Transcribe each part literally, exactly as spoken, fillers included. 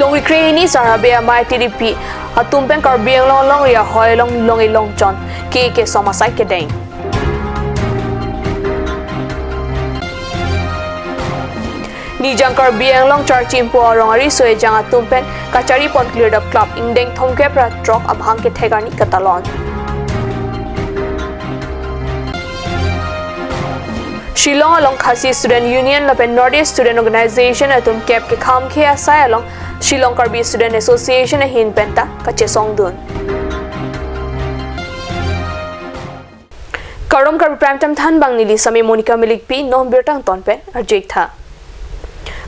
Longri krehini Sar Habe amei tiripi atum pen Karbi Anglong alongri ahoi along long-e longchon ke kesom asai kedeng. Nijang Karbi Anglong Charchim pu arong ariso ejang atum pen kachari pon Clear the Club ingdeng thomkep ra throk amahang kethek arni katalon. Shillong along Khasi Student Union lapen North East Student Organization atum kep kekham khe asai along Shillong Karbi Student Association ahin penta kachesongdun. Kardom, Karbi Prime Time thanbang neli Sami Monica Milikpi, non birta angton pen arju-ik tha.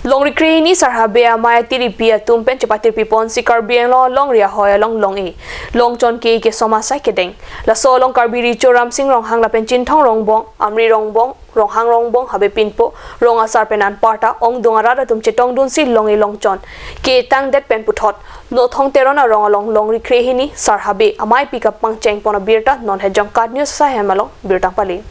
Longri krehini Sar Habe amei tiripi atum pen chepatirpi ponsi Karbi Anglong alongri ahoi along long-e longchon ke kesom asai kedeng. Laso along Karbi Recho Ramsing Ronghang lapen Chinthong Rongbong, Amri Rongbong, Ronghang Rongbong, Habe Pinpo, Rong Asar pen anparta ongdung arat atum chetongdunsi long-e longchon ketangdet pen puthot Nothong Teron arong along longri krehini Sar Habe ameipi kapangcheng pon abirta non hejong KAT News asai hem along birta pali.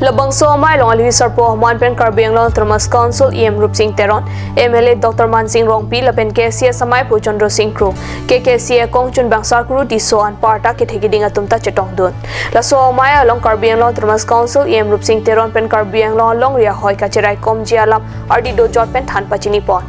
Labangso amei along alwi sarpo aman pen Karbi Anglong Autonomous Council E M Rupsing Teron, M L A Doctor Mansing Rongpi lapen K C S ameiphu Chandra Sing Kro, K K C A kongchunbang Sarkuru Tisso anparta kethe keding atum ta chetongdun. Laso amei along Karbi Anglong Autonomous Council E M Rupsing Teron pen Karbi Anglong alongri ahoi kacheraikomji alam ardi dojot pen than pachini pon.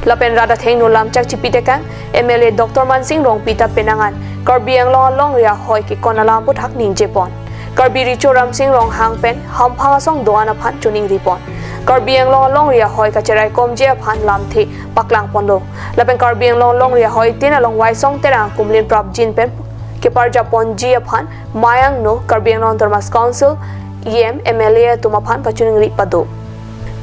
Lapen rat athengno lamchak chipi tekang, M L A Doctor Mansing Rongpi ta penang an Karbi Anglong alongri ahoi ke kon alam aphuthak ningje pon. Karbi Recho Ramsing Ronghang pen hamphang asong do-an aphan choningri pon. Karbi Anglong alongri ahoi kacheraikomji aphan lamthe paklang ponlo. Lapen Karbi Anglong alongri ahoi tin along Waisong Terang, Kumlin Prabjin pen keparja ponji aphan mei angno Karbi Anglong Autonomous Council E M, M L A atum aphan kachoningri pado.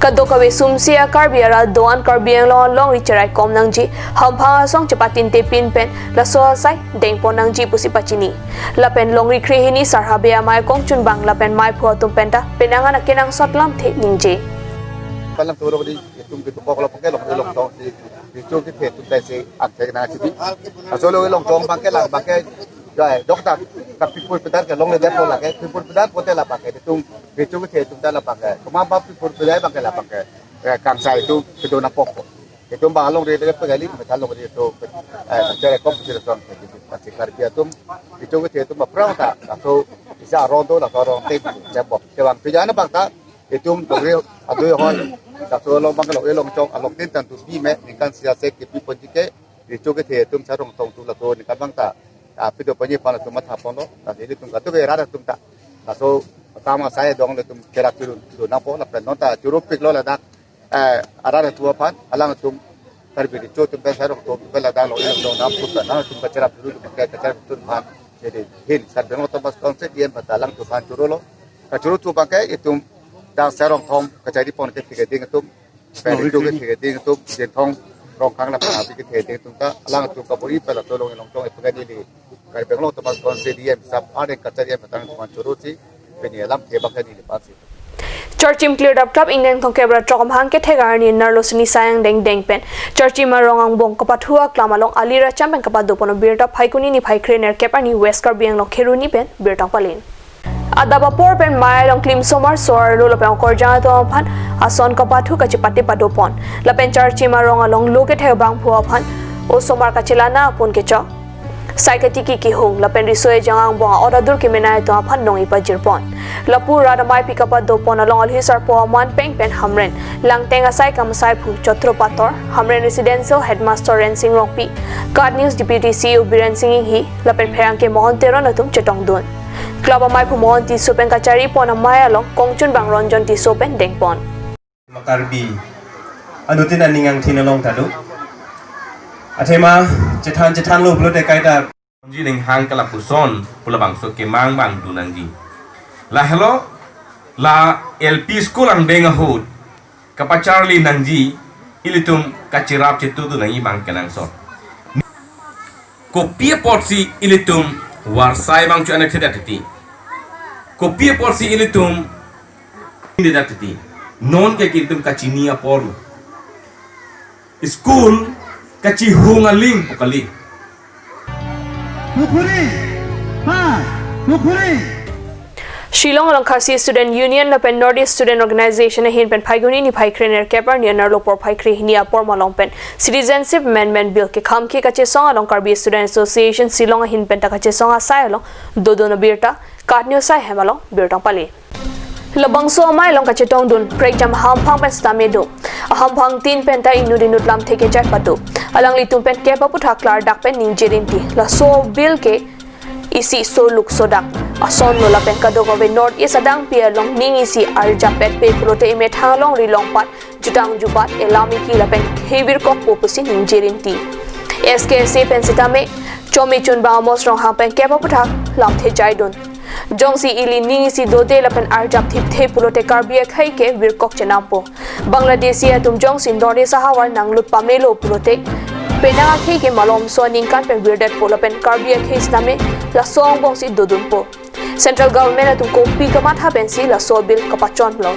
Kadokave sumsi a-Karbi arat do-an Karbi Anglong alongri cheraikom nangji, hamphang asong chepatinte pin pen laso asai dengpon nangji pusi pachini. Lapen longri krehini Sar Habe amei kongchunbang lapen meiphu atum penta penang an akenangsot lamthe ningje. Palang toro di itum gitu koklo pakai long long tong si, itu kita itum tai si angke nang si. Asolo long tong pakai lang pakai jai dokter ka pipur pedar ke long le depo lake pipur pedar pote la pakai itum itu kita itum ta la pakai. Kemapa pipur pedar pakai la pakai. Eh, kangsai itu kedona pokok. Itum bang alongri pegari, meta longri itu, eh, chere kom sira son, pasti Karbi atum, itu kita itum aphrang ta, laso isa aron do, laso aron te, cebok, cebang, pijana bang ta, itum longri, adu hoi, laso along bang along, along chong, along tin tan tu bi me, ningkan sia se kepi ponji ke, itu kita itum sarong tong tu laso ningkan bang ta, ah, pido ponji pan tu matha pon lo, ta itum katu ke rada tum ta, laso tama saya dong le tum kerak churu, churu napo, lapen non ta churu pik lo ladak, eh, arat atum aphan, alangtum Karbi Recho atum pen sarong atum pen ladak long-e longchon nam put pen alangtum kacherap dulu atum ke kacherap atum aphan. Jadi hin Karbi Anglong Autonomous Council E M pata alangtum aphan churu lo. Kachuru atum pakai itum dang sarong thom kachari pon kethe keding atum. Pen Recho kethe keding atum, Chinthong Ronghang lapen Habe kethe keding atum ta, alangtum kabor-i pen laso long-e longchon itum ke neli Karbi Anglong Autonomous Council E M sap areng kachari E M pata alangtum aphan churu si, pini alam ke bak neli pasi. Charchim Clear the Club ingdeng thomkep ra throk amahang kethek arni nerlo sini sayang dengdeng pen Charchim arong angbong kapathu aklam along ali racham pen kapado pon abirta Phaikuni niphai kre nerkep arni West Karbi Anglong Kheroni pen birta pali. Adap apor pen mei along klimsomar so-arlo lapen okorjang atum aphan ason kapathu kachepate pado pon. Lapen Charchim arong along lo kethek abangphu aphan osomar kachelang apun kechok. Sai katiki kihung lapen riso ejang angbong a-ot adur kemenei atum aphan nong-e pajir pon. Lapu rat ameipi kapado pon along alhi sarpo aman peng pen Hamren Langteng asai kam asaiphu Chotro Pator, Hamren Residential Headmaster Rensing Rongpi, KAT News Deputy C E O Biren Sing Inghi, lapen pherangke Mohon Teron atum chetongdun. Club ameiphu Mohon Tisso pen kachari pon amei along kongchunbang Ronjon Tisso pen dengpon. Karbi anutin aning angthin along ta do. Athema chethan chethan lo pulote kaita. Ji ning hang kalapuson pu labangso kemang bang do nangji. Lahelo la L P school angdeng ahut kapacharli nangji ilitum kachirap chitu do nangji bang kenangsot. Kopi apotsi ilitum varsai bang chu anak thedak titi. Kopi apotsi ilitum thedak titi. Non ke ilitum kachini apor. School kachihung aling pu kali. Pukhuri, pa, pukhuri. Shillong along Khasi Student Union lapen North East Student Organization ahin pen Phaiguni niphai krenerkep arni anerlo porphai krehini apor malom pen Citizenship Amendment Bill kekhamkhe kachesong along Karbi Student Association Shillong ahin pen ta kachesong asai along dodun abirta KAT News asai hem along birta pale. Labangso amei along kachetongdun prekjam hamphang pen sitame do. Ahamphang tin pen ta inut inut lamthe kejai pado. Alanglitum pen kep aputhak klardak pen ningje rinti. Laso bill ke isi soluk sodak asonlo lapen kadokave North East adangpi along ning isi arjapet pe pulote emethang alongri longpat jutang jubat elam iki lapen khei virkokpo pusi ningje rinti. S K S A pen sitame Chomi Chunbang Amos Ronghang pen kep aputhak lamthe jaidun. Jongsi ili ning isi dote lapen arjap thipthe pulote Karbi akhei ke virkok chenampo. Bangladeshi atum jongsi North East ahavar nanglut pamelo pulote penang akhei ke malomso aningkan pen virdetpo lapen Karbi akhei sitame laso angbongsi dodunpo. Central Government atum kopi kamatha pensi laso bill kapachonlo?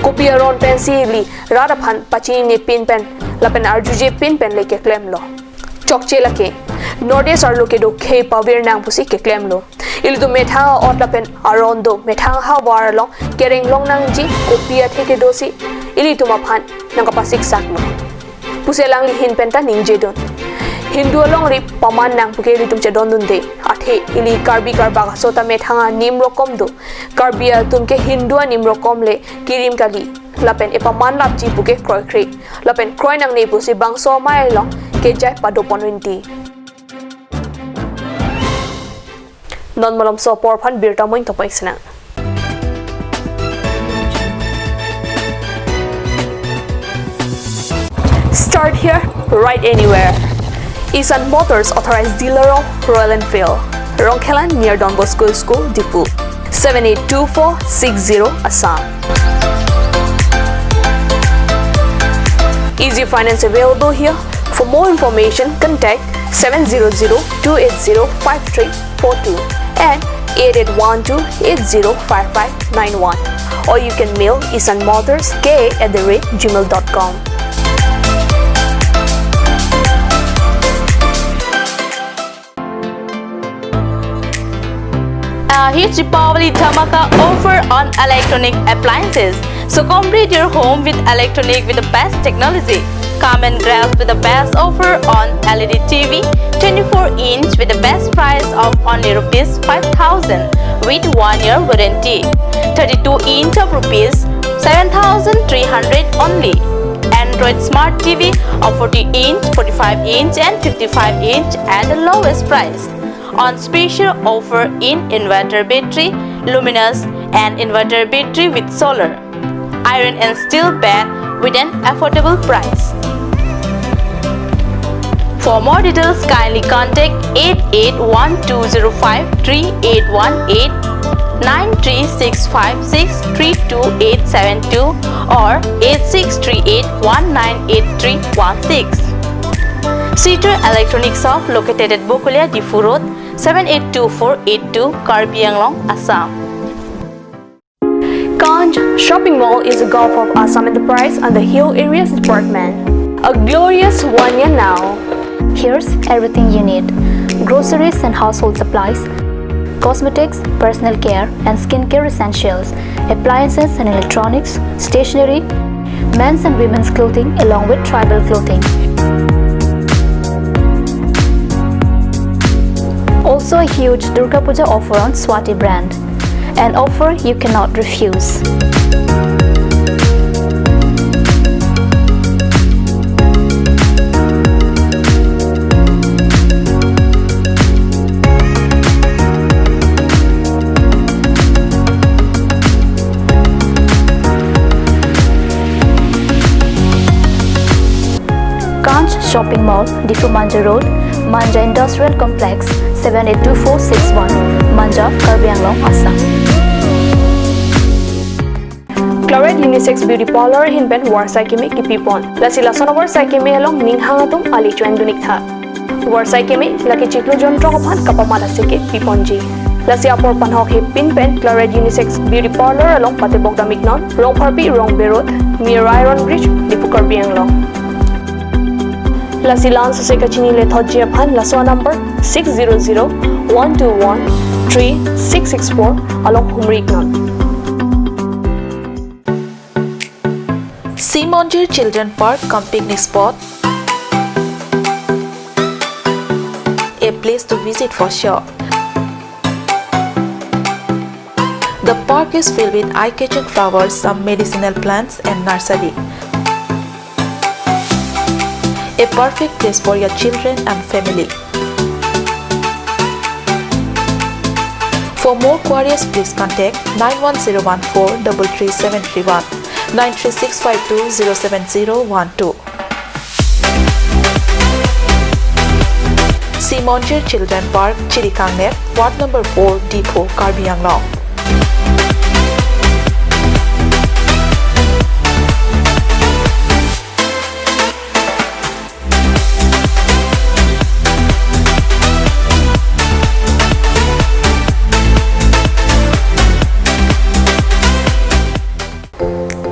Kopi aron pensi ili rat aphan pachinine pin pen lapen arjuje pin pen le keklemlo? Chokche lake North East arlo kedo khei pavir nang pusi keklemlo. Ilitum methang a-ot lapen aron do, methang ahavar along kereng long nangji, kopi athe kedosi ilitum aphan nangkapasiksaklo pusi alangli ahin pen ta ningjedun. Hindu alongri paman nang puke ilitum chedondunde. Athe ili Karbi Karbak aso ta methang a-nim rokom do. Karbi atum ke Hindu a-nim rokom le kirim kali. Lapen epaman lapji puke kroikre. Lapen kroi nangne pusi bangso amei along kejai padopon rinti. Non malomso apor aphan birta moing topoi sena. Start here, ride anywhere. Isan Motors, authorized dealer of Royal Enfield, Rongkhelan near Don Bosco School, Diphu. Seven eight two four six zero, Assam. Easy finance available here. For more information, contact seven zero zero two eight zero five three four two and eight eight one two eight zero five five nine one. Or you can mail isan motors K A at the rate gmail dot com. A huge Deepavali Dhamaka offer on electronic appliances. So complete your home with electronic with the best technology. Come and grab with the best offer on L E D T V, twenty-four inch with the best price of only rupees five thousand with one year warranty. Thirty-two inch of rupees seven thousand three hundred only. Android Smart T V of forty inch, forty-five inch and fifty-five inch at the lowest price. On special offer in inverter battery, luminous and inverter battery with solar, iron and steel bed with an affordable price. For more details, kindly contact eight eight one two zero five three eight one eight, nine three six five six three two eight seven two or eight six three eight one nine eight three one six. Sitor Electronic Shop located at Bokolia, Diphu Road, seven eight two four eight two, Karbi Anglong, Assam. Kanj Shopping Mall is a Gulf of Assam Enterprise under Hill Areas Department. A glorious one year now. Here's everything you need: groceries and household supplies, cosmetics, personal care and skincare essentials, appliances and electronics, stationery, men's and women's clothing, along with tribal clothing. Also a huge Durga Puja offer on Swati brand. An offer you cannot refuse. Kanj Shopping Mall, Diphu Manja Road, Manja Industrial Complex, seven eight two four six one, Manja, Karbi Anglong, Assam. Claret Unisex Beauty Parlor ahin pen varsai keme kipipon. Lasi lason avarsai keme along ning hang atum ale choendun iktha. Varsai keme lake chiklo jonthrok aphan kapamat aseke piponji. Lasi apor panhok hepin pen Claret Unisex Beauty Parlor along patebok dam iknon, Rongpharpi Rongbe Road, near Iron Bridge, Diphu, Karbi Anglong. Lasi la-an sose kachini lethotji aphan laso number six zero zero one two one three six six four along humri iknon. Simonjir Children Park cum picnic spot, a place to visit for sure. The park is filled with eye-catching flowers, some medicinal plants, and nursery. A perfect place for your children and family. For more queries, please contact nine one zero one four double three seven three one, nine three six five two zero seven zero one two. Simonjir Children Park, Chirikangner, Ward number four, Diphu, Karbi Anglong.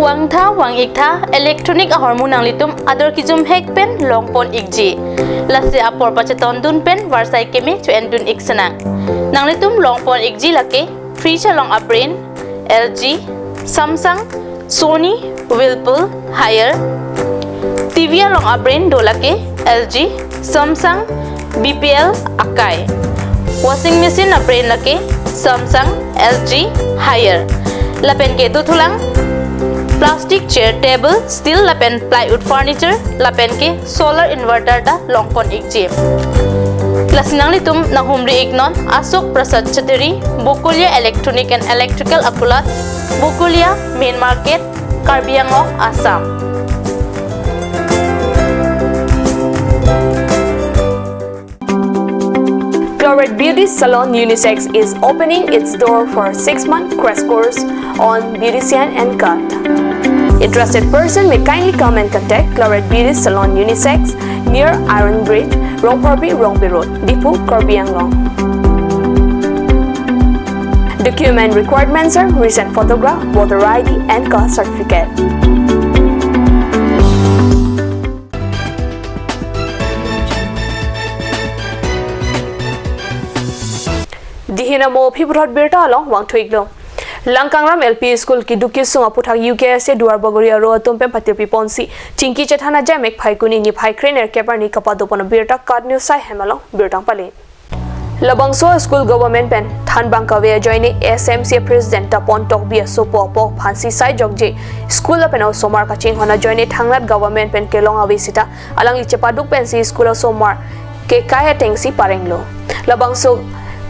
Vangtha, vang-iktha, electronic ahormu nanglitum ador kejum hek pen longpon ikji. Lasi apor pachetondun pen varsai keme cho-endun ik senang. Nanglitum longpon ikji lake fridge along a-brand L G, Samsung, Sony, Whirlpool, Haier. T V along a-brand do lake L G, Samsung, B P L, Akai. Washing machine a-brand lake Samsung, L G, Haier. Lapen ke dothulang plastic chair, table, steel lapen plywood furniture, lapen ke solar inverter ta longpon ikji. Lasi nanglitum nanghumri iknon Ashok Prasad Chattery, Bokolia Electronic and Electrical Apulat, Bokolia, Main Market, Karbi Anglong, Assam. Claret Beauty Salon Unisex is opening its door for six-month crash course on beautician and cut. Interested person may kindly come and contact Claret Beauty Salon Unisex near Iron Bridge, Rongphorpi, Rongpi Road, Diphu, Karbi Anglong. Document requirements are recent photograph, voter I D and caste certificate. Dihina mo aphi puthot birta along vangthu iklo. Langkangram L P School keduk kesung aputhak U K S A Duarbagori aro atum pen patirpi ponsi chingki chethan ajaimek Phaikuni niphai krenerkep arni kapadopon abirta KAT News sai hem along birta pale. Labangso school government pen thanbang kave ajoine S M C President Tapon Tokbi asopo apok aphansi sai jokje school lapen osomar kachinghon ajoine thangnat government pen kelong ave sita alangli chepaduk pensi school osomar kekai atengsi parenglo. Labangso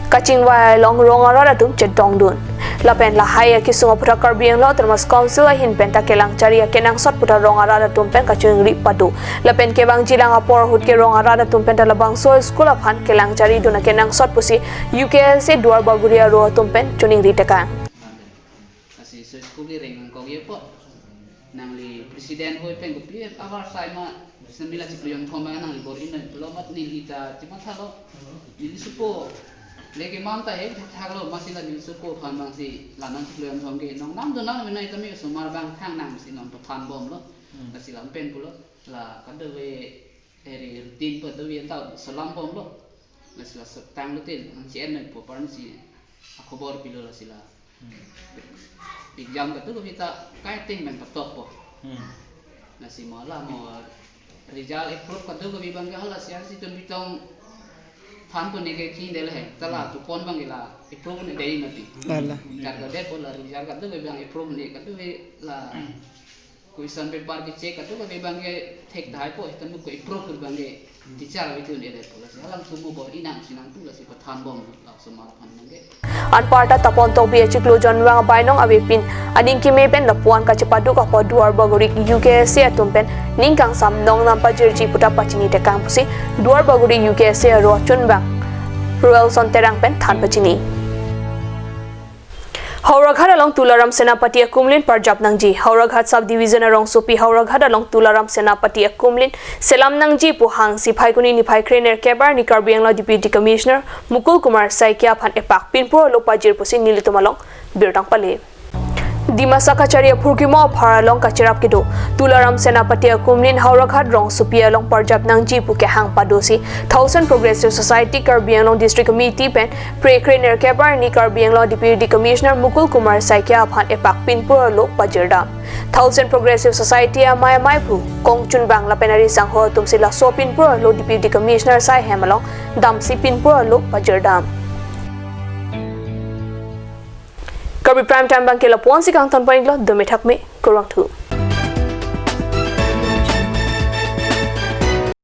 kachingvai along rong arat atum chetongdun. Lapen lahai akesung aputhak Karbi Anglong Autonomous Council ahin penta kelangchari akenangsot puthot rong arat atum pen kachingri pado. Lapen kevangjilang apor ahut ke rong arat atum penta labangso school aphan kelangcharidun akenangsot pusi U K S A Duarbagori aro atum pen choningri tekang. Lasi so school kereng kong ye po. Nangli president hoi pen kopi avarsai ma, sami la chiplo yong thom ma nangli bor-i noi pulo mat neli ta chimathalo. Neli supo leke mam ta he thaklo, masi la neli supo aphan bangsi la nang chiplo yong thom ke nong namdun nang menai tame osomar bang thangnangsi non pathan bomlo. Hmm. Lasi lam pen pulo la kadove eri routine pu dovi anta salam bomlo. Lasi la setang lote nang C N nang pu parnsi akhobor pilo lasi la. Hmm. Exam katu kami ta kai ting bang patok po. Hmm. Lasi mo la mo result approve katu kami bang ke hala sian si tun bitong than pun ne ke king del he. Tala Hmm. tu pon bang ke la approve ne dei mati. Ala. Kat ka de po la result katu kami bang approve ne katu ke la Question paper ke check katu kami bang ke thek tahai po, hitam ko approve bang ke teacher ave tun ere po lasi alam sumo bor-i nangsi nangtum lasi pathan bom la osomar aphan bang ke. Anparta Tapon Tokbi achiklo jonvang abainong avepin aning keme pen lapuan kachepaduk apot Duarbagori U K S A atum pen ning kangsam nongnam pajirji puta pachini tekang pusi Duarbagori U K S A aro achunbang Royalson Terang pen than pachini. Howraghat along Tularam Senapati akumlin parjap nangji. Howraghat Sub Division arongsopi Howraghat along Tularam Senapati akumlin selam nangji pu hangsi Phaikuni niphai krenerkep arni Karbi Anglong Deputy Commissioner Mukul Kumar Saikia aphan epak pinpur alo pajir pusi nelitum along birta pale. Dimasa kachari aphurkimo aphar along kacherap kedo Tularam Senapati akumlin Howraghat rongsopi along parjap nangji pu kehang padosi Thousand Progressive Society Karbi Anglong District Committee pen Phre kre nerkep arni Karbi Anglong Deputy Commissioner Mukul Kumar Saikia aphan epak pinpur arlo pajirdam. Thousand Progressive Society amei amei aphu kongchunbang lapen ari sangho atumsi laso pinpur arlo Deputy Commissioner sai hem along damsi pinpur arlo pajirdam. Karbi Prime Time abangke lapu-ansi kangton pon-iklo, dome thakme, kurvangthu.